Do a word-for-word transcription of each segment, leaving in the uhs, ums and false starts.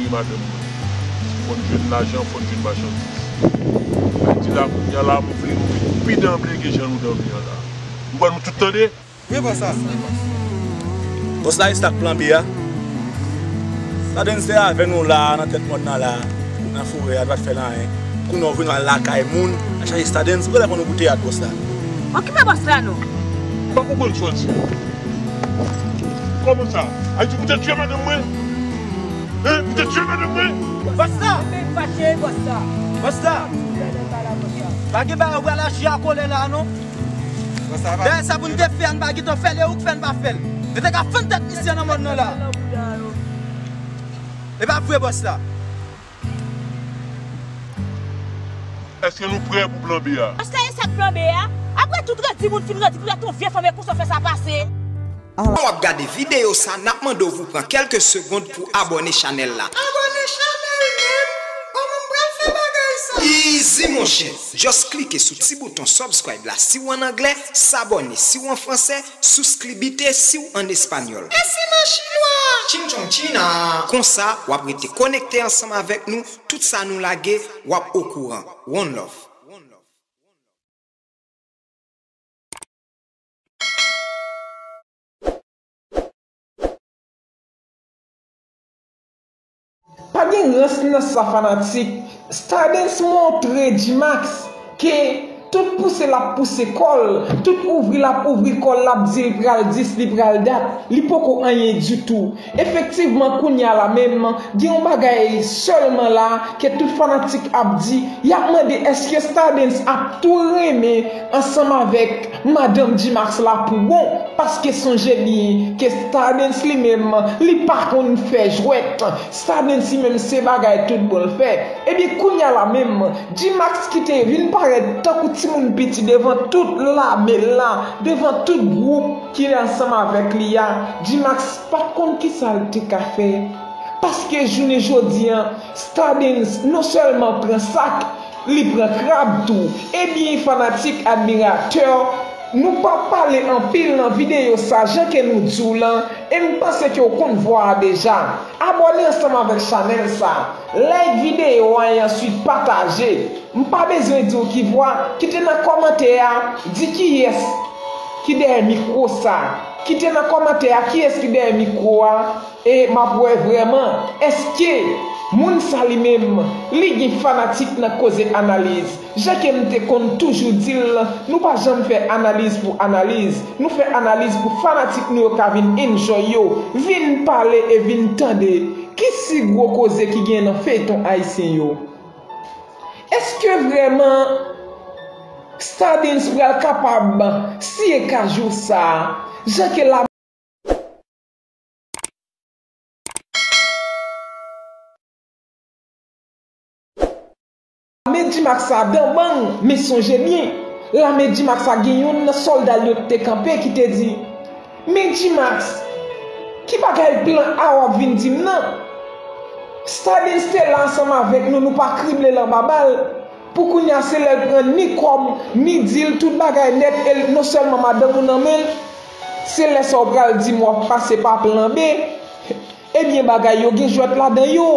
Madanm mwen. Fò n jwenn lajan, fò n jwenn machandiz. Sa vle di la, kounye a la, m vle nou vin pi danble ke jan nou danble an la. M kwè nou tout tande. Wi, bòs la. Bòs la, e sa k plan B a. Stardens te avè nou la, nan tèt mòn nan la, nan forè a, nou pa t fè l anyen. Kounye a w vin al lakay moun, al chache Stardens, ou genlè konn ou pou teyat, bòs la. Okipe bòs la, non. M pa konprann sa w di. Kòman sa? Ayiti, ou te tiye madanm mwen? Hein? Ou te tiye madanm mwen? Bòs la! Bòs la! Bòs la! Pa gen bagay ou pral aji a kole la, non. Dayè sa pou n te fè a, n pa gentan fè l, e ou k fè n pa fè l. Nou te ka fann tèt misye nan mòn nan la. E pa vre, bòs la. Èske nou prè pou plan B a? Bòs la, e sa k plan B a? Apre tout redi moun fin redi, poutèt yon vye fanm, e konsa w fè sa pase. Pandan w ap gade videyo sa, n ap mande w pou pran kèlke segond pou abòne chanèl la. Abòne chanèl menm? Kòman m pral fè bagay sa? Easy, monchè. Just klike sou ti bouton subscribe la si w ann anglè, s'abonner si w an fransè, souskribite si w ann espanyòl. E si m an chinwa? Chin chong china. Konsa, w ap rete konekte ansanm avèk nou, tout sa nou lage, w ap okouran. One love. Pa gen rans nan sa fanatik. Stardens montre G-Max ke tout pouse l ap pouse kò l, tout ouvri l ap ouvri kò l, l ap di l pral dis, li pral dat, li poko anyen ditou. Efektivman, kounye a la menm, gen yon bagay sèlman la ke tout fanatik ap di, y ap mande èske Stardens ap tou renmen ansanm avèk madanm G-Max la pou bon, paske sonje byen ke Stardens li menm, li pa konn fè jwèt. Stardens li menm se bagay tout bon l fè. Ebyen kounye a la menm, G-Max ki te vin parèt tankou timoun piti devan tout lame l la, devan tout gwoup ki ansanm avèk li a, G-Max pa t konn kisa l te ka fè. Paske jounen jodi a, Stardens non sèlman pran sak, li pran krab tou. Ebyen, fanatik, admiratè, nou p ap pale anpil nan videyo sa, jan ke nou di w lan, e m panse ke w konn vwa a deja. Abòne ansanm avèk chanèl sa, like videyo a e answit pataje. M pa bezwen di w ki vwa, kite nan kòmantè a, di kiyès ki dèyè mikwo sa. Kite nan kòmantè a kiyès ki dèyè mikwo a. E m ap wè vrèman, èske moun sa li menm, li gen fanatik nan koze analiz? Jan ke m te konn toujou di l, nou pa janm fè analiz pou analiz. Nou fè analiz pou fanatik nou yo ka vin enjoy yo, vin pale e vin tande. Ki si gwo koze ki gen nan feyton ayisyen yo? Èske vrèman Stardens pral kapab siye kajou sa a? Jan ke la Lame G-Max sa dan bang, men sonje byen, lame G-Max sa gen youn nan sòlda l yo te kanpe ki te di, "Men G-Max, ki bagay plan A w ap vin di m nan? Stardens te la ansanm avèk nou, nou pa krible l anba bal. Pou kounye a, se lè l pran ni kòb, ni dil, tout bagay nèt, e l, non sèlman madanm ou nan men l, se lè sa w pral di m w ap pase pa plan B." Ebyen, bagay yo gen jwèt ladan yo.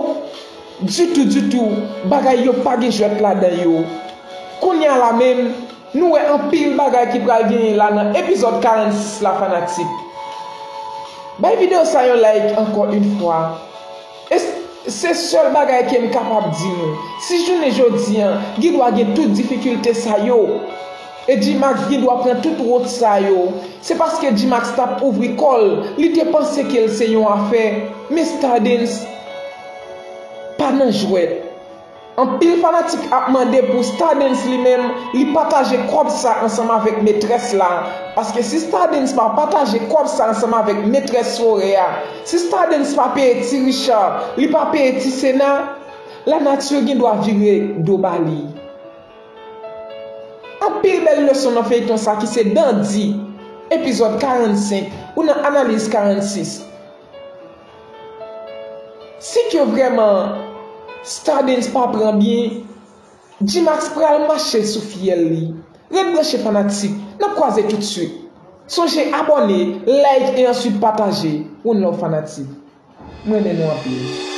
Ditou, ditou, bagay yo pa gen jwèt ladan yo. Kounye a la menm, nou wè anpil bagay ki pral genyen la nan epizòd karannsis la, fanatik. Bay videyo sa yon like ankò yon fwa. E s-, se sèl bagay ke m kapab di nou. Si jounen jodi a, gen dwa gen tout difikilte sa yo, e G-Max gen dwa pran tout wont sa yo, se paske G-Max t ap ouvri kò l, li te panse ke l se yon afè, men Stardens pa nan jwèt. Anpil fanatik ap mande pou Stardens li menm, li pataje kòb sa ansanm avèk metrès la, paske si Stardens pa pataje kòb sa ansanm avèk metrès forè a, si Stardens pa peye ti Richard, li pa peye ti Sena, lanati gen dwa vire do ba li. Anpil bèl leson nan feyton sa ki se Dandi, epizòd karannsenk, ou nan analiz karannsis. Si ke vrèman Stardens pa pran byen, G-Max pral mache sou fyèl li. Ret branche fanatik, n ap kwaze toutswit. Sonje abòne, like e answit pataje. One love fanatik. M renmen nou anpil.